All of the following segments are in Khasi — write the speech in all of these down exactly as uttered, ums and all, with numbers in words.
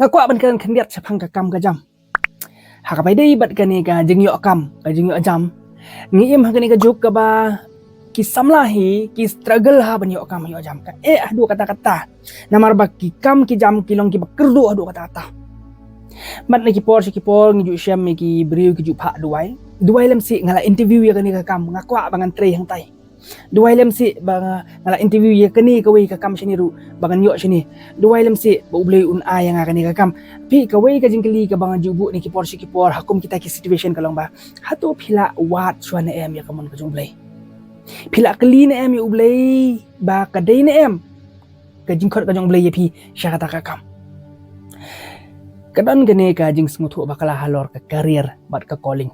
Nga kwah ban kren khyndiat shaphang ka kam ka jam. Ha kaba ïadei bad kane ka jingïoh kam, ka jingïoh jam, ngi im ha kane ka juk kaba ki samla hi ki struggle ha ban ïoh kam ïoh jam, ka eh haduh katta katta. Namar ba ki kam ki jam ki long kiba kyrduh haduh katta katta. Bad na ki por sha ki por ngi ju shem ïa ki briew ki ju phah duwai. Duwai lem seh, nga la interview ïa kane ka kam, nga kwah ba ngan trei hangtai. Duwai lem seh ba nga la interview ïa kane kawei ka kam shane ruh ba ngan ïoh shane. Duwai lem seh ba U Blei un ai ïa nga kane ka kam. Phi, kawei ka jingkylli kaba nga ju buh na ki por sha ki por ha kum kita ki situation ka long ba, hato phi la wad shuwa ne em ïa ka mon ka jong U Blei? Phi la kylli ne em ïa U Blei ba ka dei ne em ka jingkhot ka jong U Blei ïa phi sha kata ka kam? Ka don kane ka jingsngewthuh bakla halor ka career bad ka calling.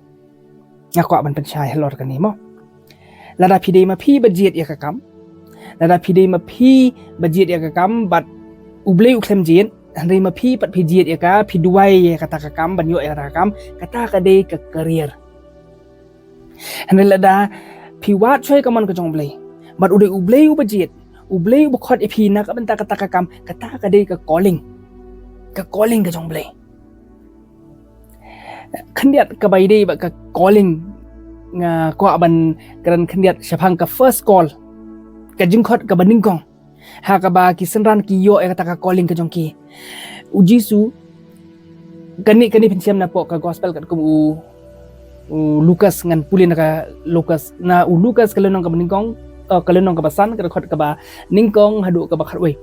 Nga kwah ban pynshai halor kane mo. Lada phi dei ma phi ba jied ïa ka kam, lada phi dei ma phi ba jied ïa ka kam bad U Blei u khlem jied, hynrei ma phi pat phi jied ïa ka, phi duwai ïa kata ka kam ban ïoh ïa kata ka kam, kata ka dei ka career. Hynrei lada phi wad shuwa ïa ka mon ka jong U Blei bad u dei U Blei uba jied, U Blei uba khot ïa phi na ka bynta kata ka kam, kata ka dei ka calling. Ka calling ka jong U Blei. Khyndiat kaba ïadei bad ka calling, nga kwah ban kren khyndiat shaphang ka first call, ka jingkhot kaba nyngkong ha kaba ki synran ki ïoh ïa kata ka calling ka jong ki. U Jisu, kane, kane pynshem na pdeng ka gospel katkum u, u Lukas, ngan pule na ka Lukas, na u Lukas ka lynnong kaba nyngkong, eh, ka lynnong kaba san, ka dkhot kaba nyngkong haduh kaba khatwei.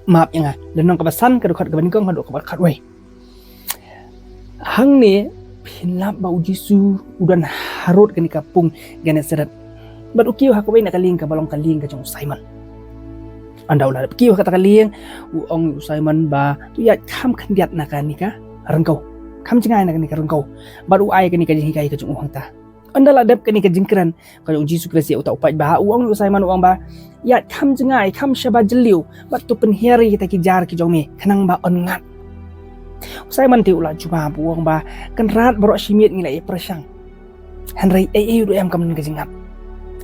Map ïa nga, lynnong kaba san, ka dkhot kaba nyngkong haduh kaba khatwei. Hangne phin lap ba u Jisu u don harud kane ka pung Gennesaret bad u kiew ha kawei na ka lieng kaba long ka lieng ka jong u Simon. Ynda u la kiew ha kata ka lieng, u ong u Simon ba, to ïaid kham khyndiat na kane ka ryngkew, kham jngai na kane ka ryngkew. Bad u ai kane ka jinghikai ka jong u hangta. Ynda la dep kane ka jingkren ka jong u Jisu Khrist ïa uta u paidbah, u ong u Simon, u ong ba, ïaid kham jngai, kham shaba jylliew bad to pynhiar ïa kita ki jar ki jong me khnang ba yn ngat. U Simon te u la jubab, u ong ba, Kynrad, baroh shi miet ngi la ïa pyrshang, hynrei ei ei ruh em kam don ka jingngat.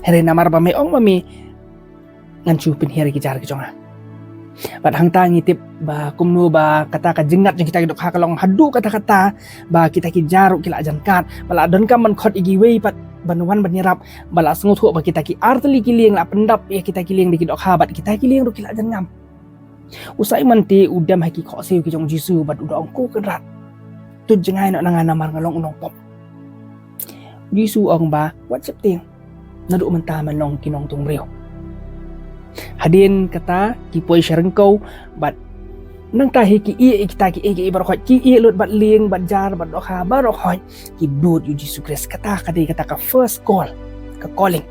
Hynrei namar ba me ong ma me, ngan shu pynhiar ïa ki jar ki jong nga. Bad hangta ngi tip ba kumno ba kata ka jingngat jong kita ki dohkha ka long haduh katta katta ba kita ki jar ruh ki la jan kat, ba la donkam ban khot ïa kiwei pat ban wan ban ïarap, ba la sngewthuh ba kita ki artylli ki lieng la pyndap ïa kita ki lieng da ki dohkha bad kita ki lieng ruh ki la jan ngam. U Simon te u dem ha ki khohsiew ki jong u Jisu bad u da ong, Ko Kynrad, to jngai noh na nga namar nga long u nongpop. U Jisu u ong ba, wat sheptieng, naduh mynta men long ki nongtong briew. Hadien kata ki poi sha ryngkew bad nangta hi ki ïeh ïa kita kiei kiei baroh khoit, ki ïeh lut bad lieng bad jar bad dohkha baroh khoit, ki bud ïa u Jisu Khrist. Kata ka dei kata ka first call, ka calling.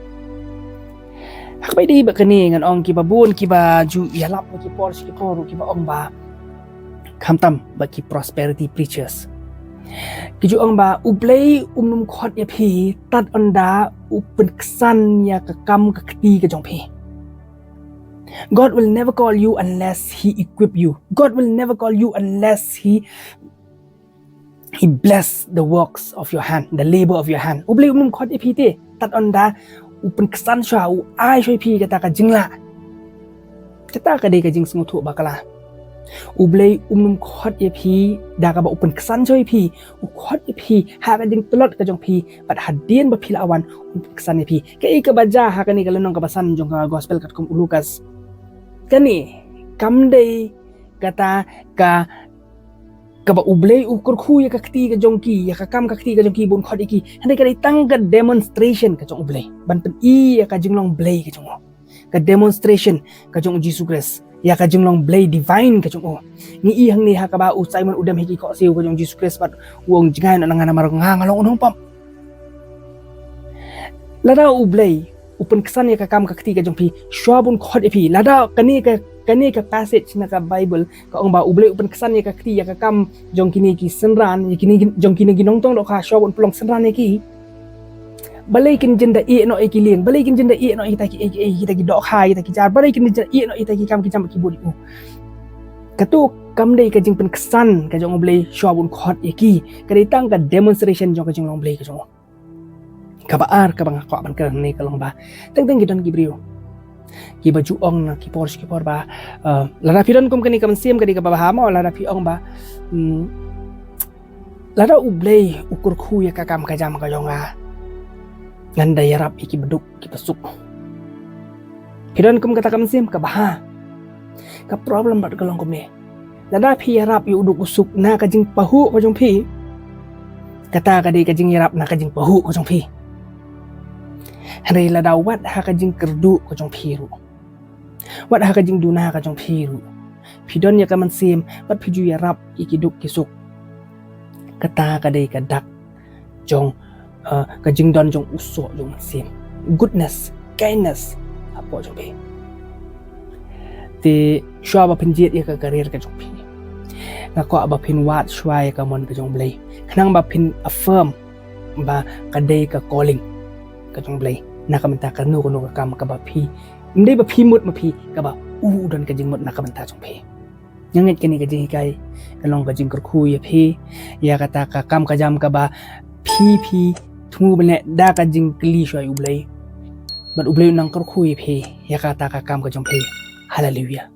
Ha kaba ïadei bad kane ngan ong kiba bun kiba ju ïalap na ki por sha ki por ruh kiba ong ba, khamtam ba ki prosperity preachers, ki ju ong ba U Blei um nym khot ïa phi tad ynda u pynksan ïa ka kam ka kti ka jong phi. God will never call you unless he equip you. God will never call you unless he He bless the works of your hand, the labor of your hand. U Blei um nym khot ïa phi te tad ynda u pynksan shuwa, u ai shuwa ïa phi kata ka jinglah. Kata ka dei ka jingsngewthuh bakla. U Blei um nym khot ïa phi da kaba u pynksan shuwa ïa phi, u khot ïa phi ha ka jingtlot ka jong phi, bad hadien ba phi la wan u pynksan ïa phi. Kaei kaba jia ha kane ka lynnong kaba san jong ka gospel katkum u Lukas? Kane kam dei kata ka kaba U Blei u kyrkhu ïa ka kti ka jong ki, ïa ka kam ka kti ka jong ki, ba un khot ïa ki. Hynrei ka dei tang ka demonstration ka jong U Blei ban pyni ïa ka jinglong Blei ka jong u, ka demonstration ka jong u Jisu Khrist ïa ka jinglong Blei divine ka jong u. Ngi i hangne ha kaba u Simon u dem ha ki khohsiew ka jong u Jisu Khrist bad u ong, jngai noh na nga namar nga, nga long u nongpop. Lada U Blei u pynksan ïa ka kam ka kti ka jong phi shuwa ba un khot ïa phi, lada kane ka, kane ka passage na ka Bible ka ong ba U Blei u pynksan ïa ka kti ïa ka kam jong kine ki synran, ïa kine jong kine ki nongtong dohkha shuwa ba un pynlong synran ïa ki, balei kin jin da ïeh noh ïa ki lieng, balei kin jin da ïeh noh ïa kita ki, ïa ki, ïa kita ki dohkha, ïa kita ki jar, balei kin jin da ïeh noh ïa kita ki kam ki jam ki bud ïa u? Kato kam dei ka jingpynksan ka jong U Blei shuwa ba un khot ïa ki. Ka dei tang ka demonstration jong ka jinglong Blei ka jong u. Kaba ar kaba nga kwah ban kren hangne ka long ba teng teng ki don ki briew Kiba ju ong na ki por ki por ba, uh, lada phi don kum kane ka mynsiem ka dei kaba bha mo, lada phi ong ba, mm, lada U Blei u kyrkhu ïa ka kam ka jam ka jong nga, ngan da ïarap ïa kiba duk kiba suk. Phi don kum kata ka mynsiem kaba bha. Ka problem bad ka long kumne, lada phi ïarap ïa u duk u suk na ka jingpahuh ka jong phi, kata ka dei ka jingïarap na ka jingpahuh ka jong phi. Hynrei lada wat ha ka jingkyrduh ka jong phi ruh, wat ha ka jingduna ka jong phi ruh, phi don ïa ka mynsiem bad phi ju ïarap ïa ki duk ki suk, kata ka dei ka dak jong, uh, ka jingdon jong u soh jong mynsiem, goodness, kindness hapoh jong phi. Te shuwa ba phin jied ïa ka career ka jong phi, nga kwah ba phin wad shuwa ïa ka mon ka jong U Blei, khnang ba phin affirm ba ka dei ka calling ka jong U Blei na ka bynta kano kano ka kam kaba phi, ym dei ba phi mut ma phi, kaba u u don ka jingmut na ka bynta jong phi. Nga ngeit kane ka jinghikai ka long ka jingkyrkhu ïa phi, ïa kata ka kam ka jam kaba phi phi thmu ban leh da ka jingkylli shuwa ïa U Blei. Bad U Blei un nang kyrkhu ïa phi ïa kata ka kam ka jong phi. Haleluia.